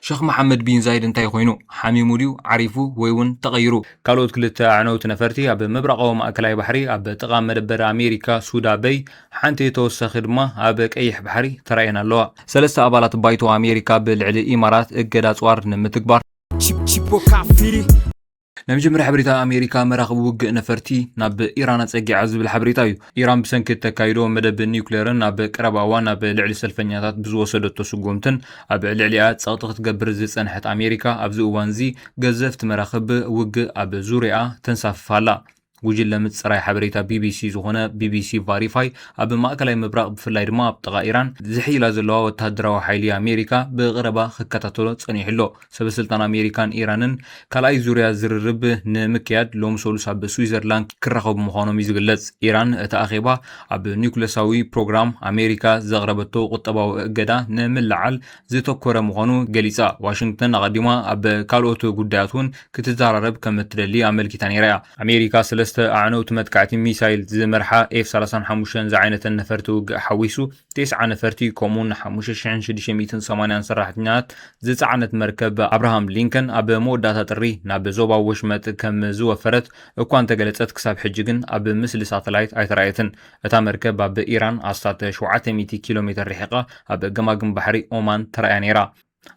ሸኽ መሓመድ ቢን ዛይድ እንታይ ኮይኑ? ሓሚሙ ድዩ? ዓሪፉ? ወይ እውን ተቐይሩ? ካልኦት ክልተ ኣዕነውቲ ነፈርቲ ኣብ ምብራቓዊ ማእከላይ ባሕሪ ኣብ ጥቓ መደበር ኣሜሪካ ሱዳ በይ ሓንቲ ተወሳኺ ድማ ኣብ ቀይሕ ባሕሪ ተራእየን ኣለዋ። ሰለስተ ኣባላት ባይቶ ኣሜሪካ ብልዕሊ ኢማራት እገዳ ኣጽዋር ንምትግባር ናይ መጀመርያ ሓበሬታ ኣሜሪካ መራኽብ ውግእ ነፈርቲ ናብ ኢራን ኣጸጊዓ ዝብል ሓበሬታ እዩ። ኢራን ብሰንኪ እተካይዶ መደብ ኒውክሌርን ኣብ ቀረባ እዋን ኣብ ልዕሊ ሰልፈኛታት ብዝወሰደቶ ስጉምትን ኣብ ልዕሊኣ ጸቕጢ ክትገብር ዝጸንሐት ኣሜሪካ ኣብዚ እዋንዚ ገዘፍቲ መራኽብ ውግእ ኣብ ዙርያኣ ተንሳፍፍ ኣላ። ጉጅለ ምጽራይ ሓበሬታ ቢቢሲ ዝኾነ ቢቢሲ ቫሪፋይ ኣብ ማእከላይ ምብራቕ ብፍላይ ድማ ኣብ ጥቓ ኢራን ዝሕይላ ዘለዋ ወተሃደራዊ ሓይሊ ኣሜሪካ ብቐረባ ክከታተሎ ጸኒሑ ኣሎ። ሰበስልጣን ኣሜሪካን ኢራንን ካልኣይ ዙርያ ዝርርብ ንምክያድ ሎም ሰሉስ ኣብ ስዊዘርላንድ ክራኸቡ ምዃኖም እዩ ዝግለጽ። ኢራን እቲ ኣኼባ ኣብ ኒውክለሳዊ ፕሮግራም ኣሜሪካ ዘቕረበቶ ቁጠባዊ እገዳ ንምልዓል ዝተኮረ ምዃኑ ገሊጻ። ዋሽንግተን ኣቐዲማ ኣብ ካልኦት ጉዳያት እውን ክትዘራረብ ከም እትደሊ ኣመልኪታ ነይራ እያ። ኣሜሪካ ሰለስተ ኣዕነውቲ መጥቃዕቲ ሚሳይል ዝመርሓ ኤፍ ሰላሳን ሓሙሽተን ዝዓይነተን ነፈርቲ ውግእ ሓዊሱ ተስዓ ነፈርቲ ከምኡውን ሓሙሽተ ሽሕን ሽዱሽተ ሚእትን ሰማንያን ሰራሕተኛታት ዝጸዓነት መርከብ ኣብርሃም ሊንከን ኣብ መወዳእታ ጥሪ ናብ ዞባ ወሽመጥ ከም ዝወፈረት እኳ እንተገለጸት ክሳብ ሕጂ ግን ኣብ ምስሊ ሳተላይት ኣይተራእየትን። እታ መርከብ ኣብ ኢራን ኣስታት ሸውዓተ ሚእቲ ኪሎ ሜትር ርሒቓ ኣብ ገማግም ባሕሪ ኦማን ተራእያ ነይራ።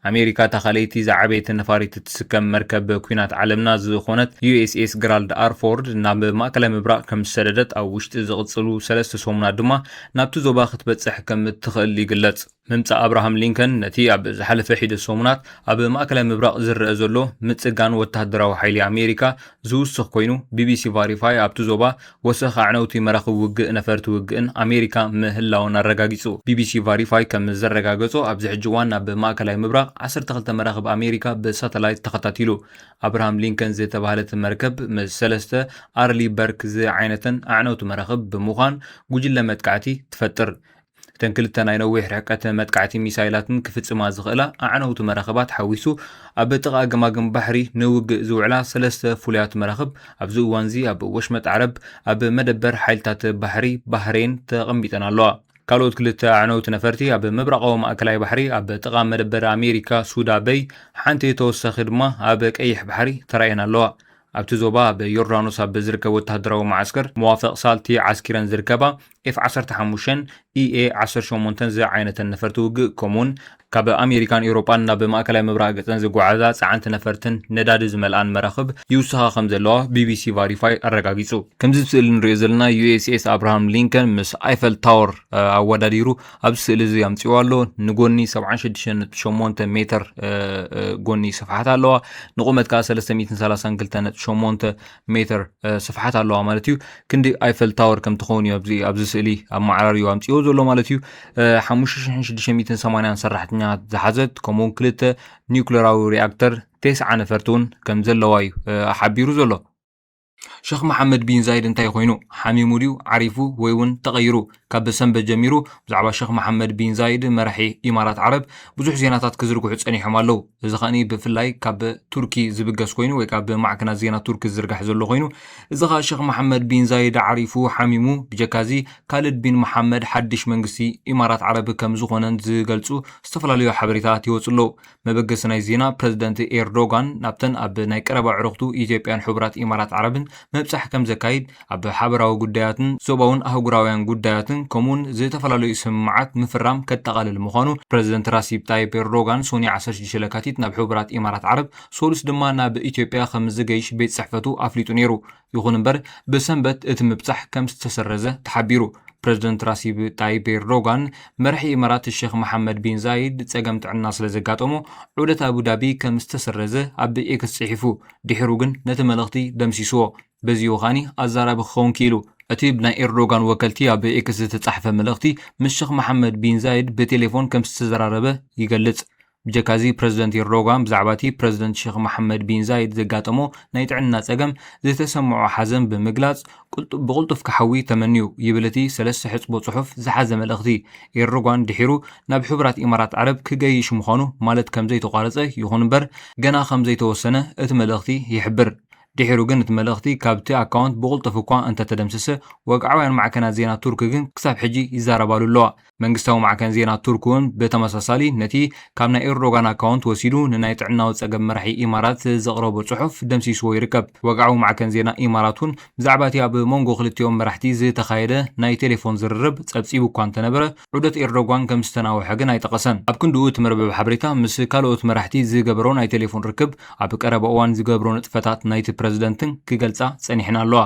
ኣሜሪካ እታ ካልኣይቲ ዝዓበየት ነፋሪት እትስከም መርከብ ኲናት ዓለምና ዝኾነት ዩ ኤስ ኤስ ግራልድ ኣርፎርድ ናብ ማእከላይ ምብራቕ ከም ዝሰደደት ኣብ ውሽጢ ዝቕጽሉ ሰለስተ ሰሙናት ድማ ናብቲ ዞባ ክትበጽሕ ከም እትኽእል ይግለጽ። ምምጻእ ኣብርሃም ሊንከን ነቲ ኣብ ዝሓለፈ ሒደት ሰሙናት ኣብ ማእከላይ ምብራቕ ዝረአ ዘሎ ምጽጋን ወተሃደራዊ ሓይሊ ኣሜሪካ ዝውስኽ ኮይኑ ቢቢሲ ቫሪፋይ ኣብቲ ዞባ ወሰኽ ኣዕነውቲ መራኽብ ውግእ ነፈርቲ ውግእን ኣሜሪካ ምህላውን ኣረጋጊጹ። ቢቢሲ ቫሪፋይ ከም ዘረጋገጾ ኣብዚ ሕጂ እዋን ናብ ማእከላይ ምብራቕ ዓሰርተ ክልተ መራኽብ ኣሜሪካ ብሳተላይት ተኸታቲሉ። ኣብርሃም ሊንከን ዝተባህለት መርከብ ምስ ሰለስተ ኣርሊ በርክ ዝዓይነተን ኣዕነውቲ መራኽብ ብምዃን ጉጅለ መጥቃዕቲ ትፈጥር። እተን ክልተ ናይ ነዊሕ ርሕቀት መጥቃዕቲ ሚሳይላትን ክፍጽማ ዝኽእላ ኣዕነውቲ መራኽባት ሓዊሱ ኣብ ጥቓ ገማግም ባሕሪ ንውግእ ዝውዕላ ሰለስተ ፍሉያት መራኽብ ኣብዚ እዋንዚ ኣብ ወሽመጥ ዓረብ ኣብ መደበር ሓይልታት ባሕሪ ባህሬን ተቐሚጠን ኣለዋ። ካልኦት ክልተ ኣዕነውቲ ነፈርቲ ኣብ ምብራቓዊ ማእከላይ ባሕሪ ኣብ ጥቓ መደበር ኣሜሪካ ሱዳ በይ ሓንቲ ተወሳኺ ድማ ኣብ ቀይሕ ባሕሪ ተራእየን ኣለዋ። ኣብቲ ዞባ ኣብ ዮርዳኖስ ኣብ ዝርከብ ወተሃደራዊ መዓስከር መዋፈቕ ሳልቲ ዓስኪረን ዝርከባ ኤፍ ዓሰርተ ሓሙሽተን ኢኤ ዓሰርተ ሸሞንተን ዝዓይነተን ነፈርቲ ውግእ ከምኡውን ካብ ኣሜሪካን ኤውሮጳን ናብ ማእከላይ ምብራቕ ገጸን ዝጓዓዛ ጸዓንቲ ነፈርትን ነዳዲ ዝመልኣን መራኽብ ይውስኻ ከም ዘለዋ ቢቢሲ ቫሪፋይ ኣረጋጊጹ። ከምዚ ስእሊ ንሪኦ ዘለና ዩ ኤስ ኤስ ኣብርሃም ሊንከን ምስ ኣይፈል ታወር ኣወዳዲሩ ኣብዚ ስእሊ እዚ ኣምጺዎ ኣሎ። ንጎኒ ሰብዓን ሽዱሽተን ነጥቢ ሸሞንተ ሜትር ጎኒ ስፍሓት ኣለዋ። ንቑመት ከዓ ሰለስተ ሚእትን ሰላሳን ክልተ ነጥቢ ሸሞንተ ሜትር ስፍሓት ኣለዋ ማለት እዩ። ክንዲ ኣይፈል ታወር ከም ትኸውን እዩ ኣብዚ ስእሊ ኣመዓራርዩ ኣምጺዎ ዘሎ ማለት እዩ። ሓሙሽተ ሽሕን ሽዱሽተ ሚእትን ሰማንያን ሰራሕተኛታት ዝሓዘት ከምኡውን ክልተ ኒውክለራዊ ሪኣክተር ተስዓ ነፈርቲ እውን ከም ዘለዋ እዩ ሓቢሩ ዘሎ። ሸኽ መሓመድ ቢን ዛይድ እንታይ ኮይኑ? ሓሚሙ ድዩ? ዓሪፉ? ወይ እውን ተቐይሩ? ካብ ሰንበት ጀሚሩ ብዛዕባ ሸኽ መሓመድ ቢን ዛይድ መራሒ ኢማራት ዓረብ ብዙሕ ዜናታት ክዝርግሑ ጸኒሖም ኣለዉ። እዚ ከኣ ብፍላይ ካብ ቱርኪ ዝብገስ ኮይኑ ወይ ካብ ማዕከናት ዜና ቱርኪ ዝዝርጋሕ ዘሎ ኮይኑ፣ እዚ ከኣ ሸኽ መሓመድ ቢን ዛይድ ዓሪፉ፣ ሓሚሙ፣ ብጀካዚ ካልድ ቢን መሓመድ ሓድሽ መንግስቲ ኢማራት ዓረብ ከም ዝኾነን ዝገልጹ ዝተፈላለዩ ሓበሬታታት ይወጹ ኣለዉ። መበገሲ ናይ ዜና ፕረዚደንት ኤርዶጋን ናብተን ኣብ ናይ ቀረባ ዕሩኽቱ ኢትዮጵያን ሕቡራት ኢማራት ዓረብን ምብጻሕ ከም ዘካይድ ኣብ ሓበራዊ ጉዳያትን ዞባውን ኣህጉራውያን ጉዳያትን ከምኡውን ዝተፈላለዩ ስምምዓት ምፍራም ከጠቓልል ምዃኑ ፕረዚደንት ራሲብ ጣይብ ኤርዶጋን ሶኒ ዓሰርተ ሽዱሽተ ለካቲት ናብ ሕቡራት ኢማራት ዓረብ፣ ሶሉስ ድማ ናብ ኢትዮጵያ ከም ዝገይሽ ቤት ጽሕፈቱ ኣፍሊጡ ነይሩ። ይኹን እምበር ብሰንበት እቲ ምብጻሕ ከም ዝተሰረዘ ተሓቢሩ። ፕረዚደንት ራሲብ ጣይብ ኤርዶጋን መራሒ ኢማራት ሸኽ መሓመድ ቢን ዛይድ ጸገም ጥዕና ስለ ዘጋጠሞ ዑደት ኣቡዳቢ ከም ዝተሰረዘ ኣብ ኤክስ ጽሒፉ። ድሒሩ ግን ነቲ መልእኽቲ ደምሲስዎ። በዚ እዩ ከኣኒ ኣዛራቢ ክኸውን ክኢሉ። እቲ ብናይ ኤርዶጋን ወከልቲ ኣብ ኤክስ ዝተጻሕፈ መልእኽቲ ምስ ሸኽ መሓመድ ቢን ዛይድ ብቴሌፎን ከም ዝተዘራረበ ይገልጽ። ብጀካዚ ፕረዚደንት ኤርዶጋን ብዛዕባ እቲ ፕረዚደንት ሸኽ መሓመድ ቢን ዛይድ ዘጋጠሞ ናይ ጥዕና ጸገም ዝተሰምዖ ሓዘን ብምግላጽ ቁልጡ- ብቕልጡፍ ክሓዊ ተመንዩ ይብል እቲ ሰለስተ ሕጽቦ ጽሑፍ ዝሓዘ መልእኽቲ። ኤርዶጋን ድሒሩ ናብ ሕቡራት ኢማራት ዓረብ ክገይሽ ምዃኑ ማለት ከም ዘይተቋረጸ ይኹን እምበር ገና ከም ዘይተወሰነ እቲ መልእኽቲ ይሕብር። ድሒሩ ግን እቲ መልእኽቲ ካብቲ ኣካውንት ብቕልጡፍ እኳ እንተተደምሰሰ፣ ወግዓውያን ማዕከናት ዜና ቱርኪ ግን ክሳብ ሕጂ ይዛረባሉ ኣለዋ። መንግስታዊ ማዕከን ዜና ቱርኪ እውን ብተመሳሳሊ ነቲ ካብ ናይ ኤርዶጋን ኣካውንት ወሲዱ ንናይ ጥዕናዊ ጸገም መራሒ ኢማራት ዘቕረቦ ጽሑፍ ደምሲስዎ ይርከብ። ወግዓዊ ማዕከን ዜና ኢማራት እውን ብዛዕባ እቲ ኣብ መንጎ ክልቲኦም መራሕቲ ዝተኻየደ ናይ ቴሌፎን ዝርርብ ጸብጺቡ እኳ እንተነበረ፣ ዑደት ኤርዶጋን ከም ዝተናውሐ ግን ኣይጠቐሰን። ኣብ ክንድኡ እቲ መርበብ ሓበሬታ ምስ ካልኦት መራሕቲ ዝገበሮ ናይ ቴሌፎን ርክብ ኣብ ቀረባ እዋን ዝገብሮ ንጥፈታት ናይቲ ፕረዚደንትን ክገልጻ ጸኒሕን ኣለዋ።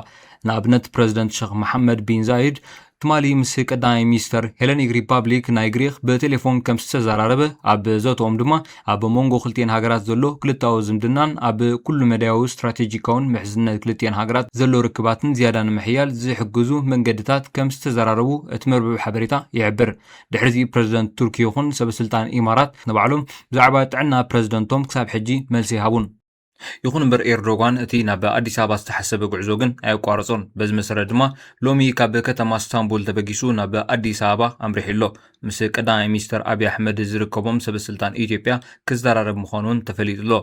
ንኣብነት ፕረዚደንት ሸኽ መሓመድ ቢን ዛይድ ትማሊ ምስ ቀዳማይ ሚኒስተር ሄለኒክ ሪፓብሊክ ናይ ግሪክ ብቴሌፎን ከም ዝተዘራረበ ኣብ ዘተኦም ድማ ኣብ መንጎ ክልቲኤን ሃገራት ዘሎ ክልታዊ ዝምድናን ኣብ ኩሉ መዳያዊ ስትራቴጂካውን ምሕዝነት ክልቲኤን ሃገራት ዘሎ ርክባትን ዝያዳ ንምሕያል ዝሕግዙ መንገድታት ከም ዝተዘራረቡ እቲ መርበብ ሓበሬታ ይሕብር። ድሕሪዚ ፕረዚደንት ቱርኪ ይኹን ሰበስልጣን ኢማራት ንባዕሎም ብዛዕባ ጥዕና ፕረዚደንቶም ክሳብ ሕጂ መልሲ ኣይሃቡን። ይኹን እምበር ኤርዶጋን እቲ ናብ ኣዲስ ኣበባ ዝተሓሰበ ጉዕዞ ግን ኣየቋረጾን። በዚ መሰረት ድማ ሎሚ ካብ ከተማ ስታንቡል ተበጊሱ ናብ ኣዲስ ኣበባ ኣምሪሑ ኣሎ። ምስ ቀዳማይ ሚኒስተር ኣብይ ኣሕመድ ዝርከቦም ሰበስልጣን ኢትዮጵያ ክዘራረብ ምዃኑ እውን ተፈሊጡ ኣሎ።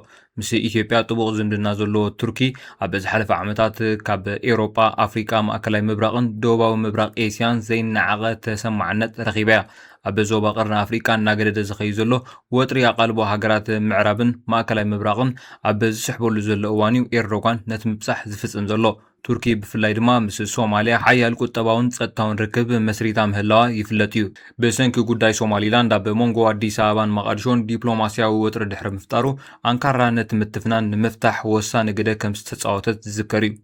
ምስ ኢትዮጵያ ጥቡቕ ዝምድና ዘለዎ ቱርኪ ኣብ ዝሓለፈ ዓመታት ካብ ኤውሮጳ፣ ኣፍሪቃ፣ ማእከላይ ምብራቕን ደቡባዊ ምብራቕ ኤስያን ዘይነዓቐ ተሰማዕነት ረኺባ እያ። ኣብ ዞባ ቀርኒ ኣፍሪቃ እናገደደ ዝኸይድ ዘሎ ወጥሪ ኣቓልቦ ሃገራት ምዕራብን ማእከላይ ምብራቕን ኣብ ዝስሕበሉ ዘሎ እዋን እዩ ኤርዶጋን ነቲ ምብጻሕ ዝፍጽም ዘሎ። ቱርኪ ብፍላይ ድማ ምስ ሶማልያ ሓያል ቁጠባውን ጸጥታውን ርክብ መስሪታ ምህላዋ ይፍለጥ እዩ። ብሰንኪ ጉዳይ ሶማሊላንድ ኣብ መንጎ ኣዲስ ኣበባን መቓድሾን ዲፕሎማስያዊ ወጥሪ ድሕሪ ምፍጣሩ፣ ኣንካራ ነቲ ምትፍናን ንምፍታሕ ወሳኒ ግደ ከም ዝተጻወተት ዝዝከር እዩ።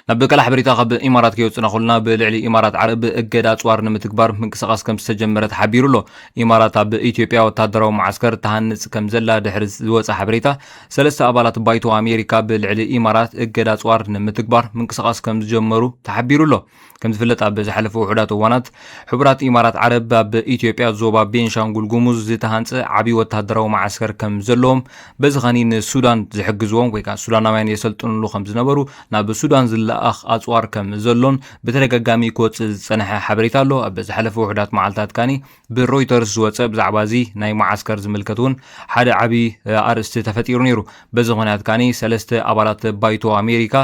ናብ ካልእ ሓበሬታ ካብ ኢማራት ከየውጽና ከለና፣ ብልዕሊ ኢማራት ዓረብ እገዳ ኣጽዋር ንምትግባር ምንቅስቓስ ከም ዝተጀመረ ተሓቢሩ ኣሎ። ኢማራት ኣብ ኢትዮጵያ ወታደራዊ መዓስከር ትሃንጽ ከም ዘላ ድሕሪ ዝወጸ ሓበሬታ፣ ሰለስተ ኣባላት ባይቶ ኣሜሪካ ብልዕሊ ኢማራት እገዳ ኣጽዋር ንምትግባር ምንቅስቓስ ከም ዝጀመሩ ተሓቢሩ ኣሎ። ከም ዝፍለጥ፣ ኣብ ዝሓለፈ ውሑዳት እዋናት ሕቡራት ኢማራት ዓረብ ኣብ ኢትዮጵያ ዞባ ቤንሻንጉል ጉሙዝ ዝተሃንጸ ዓቢ ወታደራዊ መዓስከር ከም ዘለዎም፣ በዚ ኸኒ ንሱዳን ዝሕግዝዎም ወይ ከዓ ሱዳናውያን የሰልጥኑሉ ከም ዝነበሩ፣ ናብ ሱዳን ዝለኣኽ ኣጽዋር ከም ዘሎን ብተደጋጋሚ ክወጽእ ዝጸንሐ ሓበሬታ ኣሎ። ኣብ ዝሓለፈ ውሑዳት መዓልታት ካኒ ብሮይተርስ ዝወጸ ብዛዕባ እዚ ናይ መዓስከር ዝምልከት እውን ሓደ ዓቢ ኣርእስቲ ተፈጢሩ ነይሩ። በዚ ኹነታት ካኒ ሰለስተ ኣባላት ባይቶ ኣሜሪካ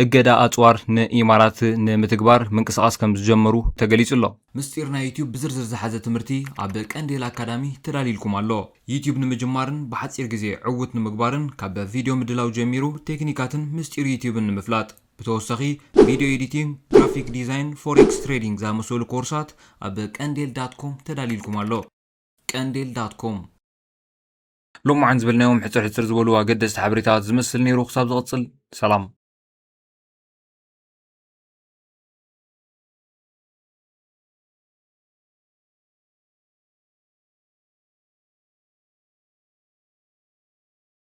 እገዳ ኣጽዋር ንኢማራት ንምትግባር ምንቅስቓስ ከም ዝጀመሩ ተገሊጹ ኣሎ። ምስጢር ናይ ዩቲዩብ ብዝርዝር ዝሓዘ ትምህርቲ ኣብ ቀንዴል ኣካዳሚ ተዳልይልኩም ኣሎ። ዩቲዩብ ንምጅማርን ብሓጺር ግዜ ዕዉት ንምግባርን ካብ ቪድዮ ምድላው ጀሚሩ ቴክኒካትን ምስጢር ዩቲዩብን ንምፍላጥ፣ ብተወሳኺ ቪድዮ ኤዲቲንግ፣ ግራፊክ ዲዛይን፣ ፎሬክስ ትሬዲንግ ዝኣመሰሉ ኮርሳት ኣብ ቀንዴል ዳት ኮም ተዳልይልኩም ኣሎ። ቀንዴል ዳት ኮም። ሎማዓን ዝበልናዮም ሕጽር ሕጽር ዝበሉ ኣገደስቲ ሓበሬታታት ዝመስል ነይሩ። ክሳብ ዝቕጽል ሰላም።